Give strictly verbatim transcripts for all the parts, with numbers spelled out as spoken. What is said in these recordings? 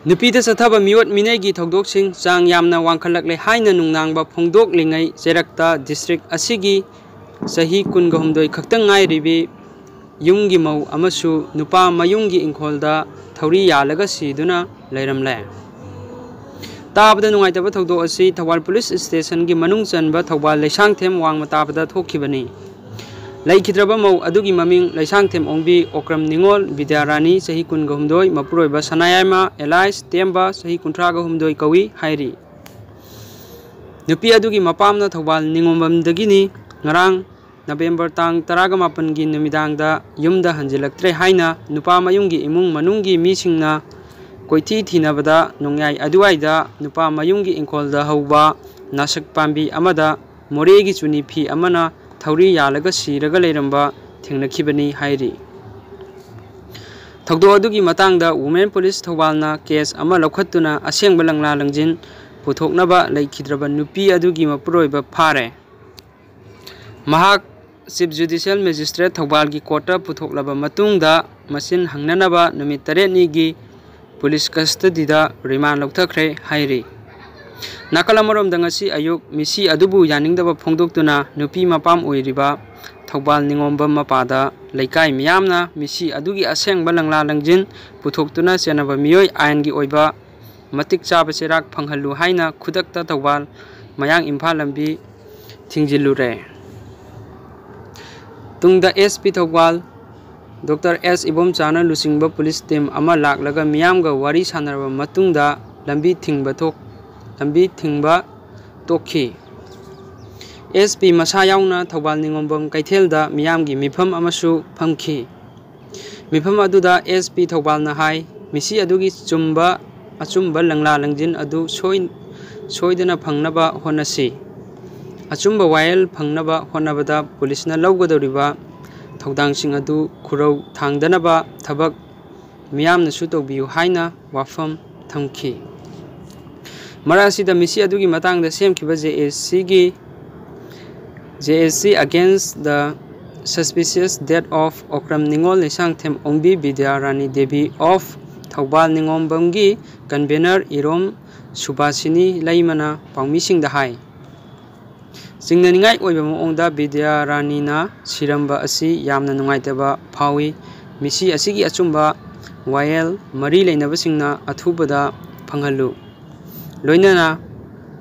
ꯅꯨꯄꯤꯗ ꯆꯠꯊꯕ ꯃꯤꯑꯣꯠ ꯃꯤꯅꯩꯒꯤ ꯊꯧꯗꯣꯛꯁꯤꯡ ꯆꯥꯡ ꯌꯥꯝꯅ ꯋꯥꯡꯈꯠꯂꯛꯂꯦ ꯍꯥꯏꯅ ꯅꯨꯡꯅꯥꯡꯕ ꯐꯣꯡꯗꯣꯛꯂꯤꯉꯩ ꯆꯩꯔꯛꯇ ꯗꯤꯁꯇ꯭ꯔꯤꯛ ꯑꯁꯤꯒꯤ ꯆꯍꯤ ꯀꯨꯟꯒ ꯍꯨꯝꯗꯣꯏ ꯈꯛꯇ ꯉꯥꯏꯔꯤꯕꯤ ꯌꯨꯝꯒꯤ ꯃꯧ ꯑꯃꯁꯨ ꯅꯨꯄꯥ ꯃꯌꯨꯝꯒꯤ ꯏꯪꯈꯣꯜꯗ ꯊꯧꯔꯤ ꯌꯥꯜꯂꯒ ꯁꯤꯗꯨꯅ ꯂꯩꯔꯝꯂꯦ꯫ ꯇꯥꯕꯗ ꯅꯨꯡꯉꯥꯏꯇꯕ ꯊꯧꯗꯣꯛ ꯑꯁꯤ ꯊꯧꯕꯥꯜ ꯄꯨꯂꯤꯁ ꯁ꯭ꯇꯦꯁꯟꯒꯤ ꯃꯅꯨꯡ ꯆꯟꯕ ꯊꯧꯕꯥꯜ ꯂꯩꯁꯥꯡꯊꯦꯝ ꯋꯥꯡꯃ ꯇꯥꯕꯗ ꯊꯣꯛꯈꯤꯕꯅꯤ꯫ ꯂꯩꯈꯤꯗ꯭ꯔꯕ ꯃꯧ ꯑꯗꯨꯒꯤ ꯃꯃꯤꯡ ꯂꯩꯁꯥꯡꯊꯦꯝ ꯑꯣꯡꯕꯤ ꯑꯣꯀ꯭ꯔꯝ ꯅꯤꯉꯣꯜ ꯕꯤꯗ꯭ꯌꯥꯔꯥꯅꯤ, ꯆꯍꯤ ꯀꯨꯟꯒ ꯍꯨꯝꯗꯣꯏ, ꯃꯄꯨꯔꯣꯏꯕ ꯁꯅꯥꯌꯥꯏꯃ ꯑꯦꯂꯥꯏꯁ ꯇꯦꯝꯕ, ꯆꯍꯤ ꯀꯨꯟꯊ꯭ꯔꯥꯒ ꯍꯨꯝꯗꯣꯏ ꯀꯧꯏ ꯍꯥꯏꯔꯤ꯫ ꯅꯨꯄꯤ ꯑꯗꯨꯒꯤ ꯃꯄꯥꯝꯅ ꯊꯧꯕꯥꯜ ꯅꯤꯉꯣꯝꯕꯝꯗꯒꯤꯅꯤ꯫ ꯉꯔꯥꯡ ꯅꯕꯦꯝꯕꯔ ꯇꯥꯡ ꯇꯔꯥꯒ ꯃꯥꯄꯟꯒꯤ ꯅꯨꯃꯤꯗꯥꯡꯗ ꯌꯨꯝꯗ ꯍꯟꯖꯤꯜꯂꯛꯇ꯭ꯔꯦ ꯍꯥꯏꯅ ꯅꯨꯄꯥ ꯃꯌꯨꯝꯒꯤ ꯏꯃꯨꯡ ꯃꯅꯨꯡꯒꯤ ꯃꯤꯁꯤꯡꯅ ꯀꯣꯏꯊꯤ ꯊꯤꯅꯕꯗ ꯅꯣꯡꯌꯥꯏ ꯑꯗꯨꯋꯥꯏꯗ ꯅꯨꯄꯥ ꯃꯌꯨꯝꯒꯤ ꯏꯪꯈꯣꯜꯗ ꯍꯧꯕ ꯅꯥꯁꯛ ꯄꯥꯝꯕꯤ ꯑꯃꯗ ꯃꯣꯔꯦꯒꯤ ꯆꯨꯅꯤ ꯐꯤ ꯑꯃꯅ ꯊꯧꯔꯤ ꯌꯥꯜꯂꯒ ꯁꯤꯔꯒ ꯂꯩꯔꯝꯕ ꯊꯦꯡꯅꯈꯤꯕꯅꯤ ꯍꯥꯏꯔꯤ꯫ ꯊꯧꯗꯣꯛ ꯑꯗꯨꯒꯤ ꯃꯇꯥꯡꯗ ꯋꯨꯃꯦꯟ ꯄꯨꯂꯤꯁ ꯊꯧꯕꯥꯜꯅ ꯀꯦꯁ ꯑꯃ ꯂꯧꯈꯠꯇꯨꯅ ꯑꯁꯦꯡꯕ ꯂꯪꯂꯥ ꯂꯪꯖꯤꯟ ꯄꯨꯊꯣꯛꯅꯕ ꯂꯩꯈꯤꯗ꯭ꯔꯕ ꯅꯨꯄꯤ ꯑꯗꯨꯒꯤ ꯃꯄꯨꯔꯣꯏꯕ ꯐꯥꯔꯦ꯫ ꯃꯍꯥꯛ ꯆꯤꯐ ꯖꯨꯗꯤꯁꯤꯌꯦꯜ ꯃꯦꯖꯤꯁꯇ꯭ꯔꯦꯠ ꯊꯧꯕꯥꯜꯒꯤ ꯀꯣꯔꯠꯇ ꯄꯨꯊꯣꯛꯂꯕ ꯃꯇꯨꯡꯗ ꯃꯁꯤꯟ ꯍꯪꯅꯅꯕ ꯅꯨꯃꯤꯠ ꯇꯔꯦꯠꯅꯤꯒꯤ ꯄꯨꯂꯤꯁ ꯀꯁꯇꯗꯤꯗ ꯔꯤꯃꯥꯟ ꯂꯧꯊꯈ꯭ꯔꯦ ꯍꯥꯏꯔꯤ꯫ ꯅꯥꯀꯜ ꯑꯃꯔꯣꯝꯗ ꯉꯁꯤ ꯑꯌꯨꯛ ꯃꯤꯁꯤ ꯑꯗꯨꯕꯨ ꯌꯥꯅꯤꯡꯗꯕ ꯐꯣꯡꯗꯣꯛꯇꯨꯅ ꯅꯨꯄꯤ ꯃꯄꯥꯝ ꯑꯣꯏꯔꯤꯕ ꯊꯧꯕꯥꯜ ꯅꯤꯉꯣꯝꯕꯝ ꯃꯄꯥꯗ ꯂꯩꯀꯥꯏ ꯃꯤꯌꯥꯝꯅ ꯃꯤꯁꯤ ꯑꯗꯨꯒꯤ ꯑꯁꯦꯡꯕ ꯂꯪꯂꯥ ꯂꯪꯖꯤꯟ ꯄꯨꯊꯣꯛꯇꯨꯅ ꯆꯦꯟꯅꯕ ꯃꯤꯑꯣꯏ ꯑꯥꯏꯟꯒꯤ ꯑꯣꯏꯕ ꯃꯇꯤꯛ ꯆꯥꯕ ꯆꯩꯔꯥꯛ ꯐꯪꯍꯜꯂꯨ ꯍꯥꯏꯅ ꯈꯨꯗꯛꯇ ꯊꯧꯕꯥꯜ ꯃꯌꯥꯡ ꯏꯝꯐꯥꯜ ꯂꯝꯕꯤ ꯊꯤꯡꯖꯤꯜꯂꯨꯔꯦ꯫ ꯇꯨꯡꯗ ꯑꯦꯁ ꯄꯤ ꯊꯧꯕꯥꯜ ꯗꯣꯛꯇꯔ ꯑꯦꯁ ꯏꯕꯣꯝꯆꯥꯅ ꯂꯨꯆꯤꯡꯕ ꯄꯨꯂꯤꯁ ꯇꯤꯝ ꯑꯃ ꯂꯥꯛꯂꯒ ꯃꯤꯌꯥꯝꯒ ꯋꯥꯔꯤ ꯁꯥꯟꯅꯔꯕ ꯃꯇꯨꯡꯗ ꯂꯝꯕꯤ ꯊꯤꯡꯕ ꯊꯣꯛ-, ꯂꯝꯕꯤ ꯊꯤꯡꯕ ꯇꯣꯛꯈꯤ꯫ ꯑꯦꯁ ꯄꯤ ꯃꯁꯥ ꯌꯥꯎꯅ ꯊꯧꯕꯥꯜ ꯅꯤꯉꯣꯝꯕꯝ ꯀꯩꯊꯦꯜꯗ ꯃꯤꯌꯥꯝꯒꯤ ꯃꯤꯐꯝ ꯑꯃꯁꯨ ꯐꯝꯈꯤ꯫ ꯃꯤꯐꯝ ꯑꯗꯨꯗ ꯑꯦꯁ ꯄꯤ ꯊꯧꯕꯥꯜꯅ ꯍꯥꯏ, ꯃꯤꯁꯤ ꯑꯗꯨꯒꯤ ꯆꯨꯝꯕ, ꯑꯆꯨꯝꯕ ꯂꯪꯂꯥ ꯂꯪꯖꯤꯟ ꯑꯗꯨ ꯁꯣꯏ-, ꯁꯣꯏꯗꯅ ꯐꯪꯅꯕ ꯍꯣꯠꯅꯁꯤ꯫ ꯑꯆꯨꯝꯕ ꯋꯥꯌꯦꯜ ꯐꯪꯅꯕ ꯍꯣꯠꯅꯕꯗ ꯄꯨꯂꯤꯁꯅ ꯂꯧꯒꯗꯧꯔꯤꯕ ꯊꯧꯗꯥꯡꯁꯤꯡ ꯑꯗꯨ ꯈꯨꯔꯧ ꯊꯥꯡꯗꯅꯕ ꯊꯕꯛ ꯃꯤꯌꯥꯝꯅꯁꯨ ꯇꯧꯕꯤꯌꯨ ꯍꯥꯏꯅ ꯋꯥꯐꯝ ꯊꯝꯈꯤ꯫ ꯃꯔꯛ ꯑꯁꯤꯗ ꯃꯤꯁꯤ ꯑꯗꯨꯒꯤ ꯃꯇꯥꯡꯗ ꯁꯦꯝꯈꯤꯕ ꯖꯦ ꯑꯦ ꯁꯤꯒꯤ, J A C against the suspicious death of Okram Ningol Leishangthem Ongbi Vidya Rani Devi of Thoubal ꯅꯤꯉꯣꯝꯕꯝꯒꯤ convener ꯏꯔꯣꯝ ꯁꯨꯕꯥꯁꯤꯅꯤ ꯂꯩꯃꯅ ꯄꯥꯎꯃꯤꯁꯤꯡꯗ ꯍꯥꯏ꯫ ꯆꯤꯡꯅꯅꯤꯡꯉꯥꯏ ꯑꯣꯏꯕ ꯃꯑꯣꯡꯗ ꯕꯤꯗ꯭ꯌꯥꯔꯥꯅꯤꯅ ꯁꯤꯔꯝꯕ ꯑꯁꯤ ꯌꯥꯝꯅ ꯅꯨꯡꯉꯥꯏꯇꯕ ꯐꯥꯎꯏ꯫ ꯃꯤꯁꯤ ꯑꯁꯤꯒꯤ ꯑꯆꯨꯝꯕ ꯋꯥꯌꯦꯜ ꯃꯔꯤ ꯂꯩꯅꯕꯁꯤꯡꯅ ꯑꯊꯨꯕꯗ ꯐꯪꯍꯜꯂꯨ꯫ ꯂꯣꯏꯅꯅ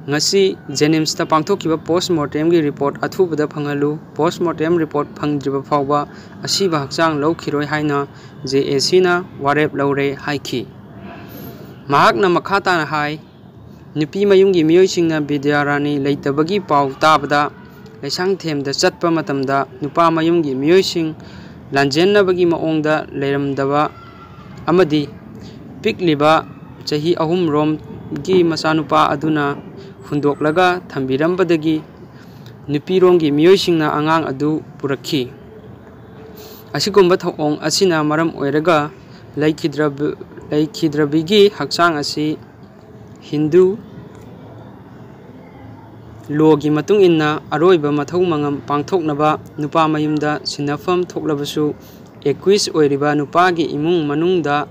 ꯉꯁꯤ ꯖꯦꯅꯤꯝꯁꯇ ꯄꯥꯡꯊꯣꯛꯈꯤꯕ post mortemꯒꯤ report ꯑꯊꯨꯕꯗ ꯐꯪꯍꯜꯂꯨ꯫ Post mortem report ꯐꯪꯗ꯭ꯔꯤꯕ ꯐꯥꯎꯕ ꯑꯁꯤꯕ ꯍꯛꯆꯥꯡ ꯂꯧꯈꯤꯔꯣꯏ ꯍꯥꯏꯅ JACꯅ ꯋꯥꯔꯦꯞ ꯂꯧꯔꯦ ꯍꯥꯏꯈꯤ꯫ ꯃꯍꯥꯛꯅ ꯃꯈꯥ ꯇꯥꯅ ꯍꯥꯏ, ꯅꯨꯄꯤ ꯃꯌꯨꯝꯒꯤ ꯃꯤꯑꯣꯏꯁꯤꯡꯅ ꯕꯤꯗ꯭ꯌꯥꯔꯥꯅꯤ ꯂꯩꯇꯕꯒꯤ ꯄꯥꯎ ꯇꯥꯕꯗ ꯂꯩꯁꯥꯡꯊꯦꯝꯗ ꯆꯠꯄ ꯃꯇꯝꯗ ꯅꯨꯄꯥ ꯃꯌꯨꯝꯒꯤ ꯃꯤꯑꯣꯏꯁꯤꯡ ꯂꯥꯟꯖꯦꯟꯅꯕꯒꯤ ꯃꯑꯣꯡꯗ ꯂꯩꯔꯝꯗꯕ ꯑꯃꯗꯤ ꯄꯤꯛꯂꯤꯕ ꯆꯍꯤ ꯑꯍꯨꯝ ꯔꯣꯝꯒꯤ ꯃꯆꯥꯅꯨꯄꯥ ꯑꯗꯨꯅ ꯍꯨꯟꯗꯣꯛꯂꯒ ꯊꯝꯕꯤꯔꯝꯕꯗꯒꯤ ꯅꯨꯄꯤꯔꯣꯝꯒꯤ ꯃꯤꯑꯣꯏꯁꯤꯡꯅ ꯑꯉꯥꯡ ꯑꯗꯨ ꯄꯨꯔꯛꯈꯤ꯫ ꯑꯁꯤꯒꯨꯝꯕ ꯊꯧꯑꯣꯡ ꯑꯁꯤꯅ ꯃꯔꯝ ꯑꯣꯏꯔꯒ ꯂꯩꯈꯤꯗ꯭ꯔꯕ-, ꯂꯩꯈꯤꯗ꯭ꯔꯕꯤꯒꯤ ꯍꯛꯆꯥꯡ ꯑꯁꯤ ꯍꯤꯟꯗꯨ lawꯒꯤ ꯃꯇꯨꯡ ꯏꯟꯅ ꯑꯔꯣꯏꯕ ꯃꯊꯧ ꯃꯉꯝ ꯄꯥꯡꯊꯣꯛꯅꯕ ꯅꯨꯄꯥ ꯃꯌꯨꯝꯗ ꯁꯤꯟꯅꯐꯝ ꯊꯣꯛꯂꯕꯁꯨ accused ꯑꯣꯏꯔꯤꯕ ꯅꯨꯄꯥꯒꯤ ꯏꯃꯨꯡ ꯃꯅꯨꯡꯗ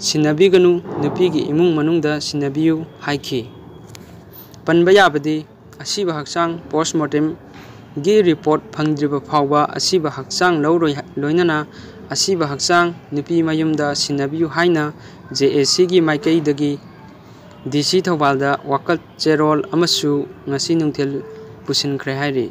ꯁꯤꯟꯅꯕꯤꯒꯅꯨ, ꯅꯨꯄꯤꯒꯤ ꯏꯃꯨꯡ ꯃꯅꯨꯡꯗ ꯁꯤꯟꯅꯕꯤꯌꯨ ꯍꯥꯏꯈꯤ꯫ ꯄꯟꯕ ꯌꯥꯕꯗꯤ, ꯑꯁꯤꯕ ꯍꯛꯆꯥꯡ post mortemꯒꯤ report ꯐꯪꯗ꯭ꯔꯤꯕ ꯐꯥꯎꯕ ꯑꯁꯤꯕ ꯍꯛꯆꯥꯡ ꯂꯧꯔꯣꯏ, ꯂꯣꯏꯅꯅ ꯑꯁꯤꯕ ꯍꯛꯆꯥꯡ ꯅꯨꯄꯤ ꯃꯌꯨꯝꯗ ꯁꯤꯟꯅꯕꯤꯌꯨ ꯍꯥꯏꯅ JACꯒꯤ ꯃꯥꯏꯀꯩꯗꯒꯤ DC ꯊꯧꯕꯥꯜꯗ ꯋꯥꯀꯠ ꯆꯦꯔꯣꯜ ꯑꯃꯁꯨ ꯉꯁꯤ ꯅꯨꯡꯊꯤꯜ ꯄꯨꯁꯤꯟꯈ꯭ꯔꯦ ꯍꯥꯏꯔꯤ꯫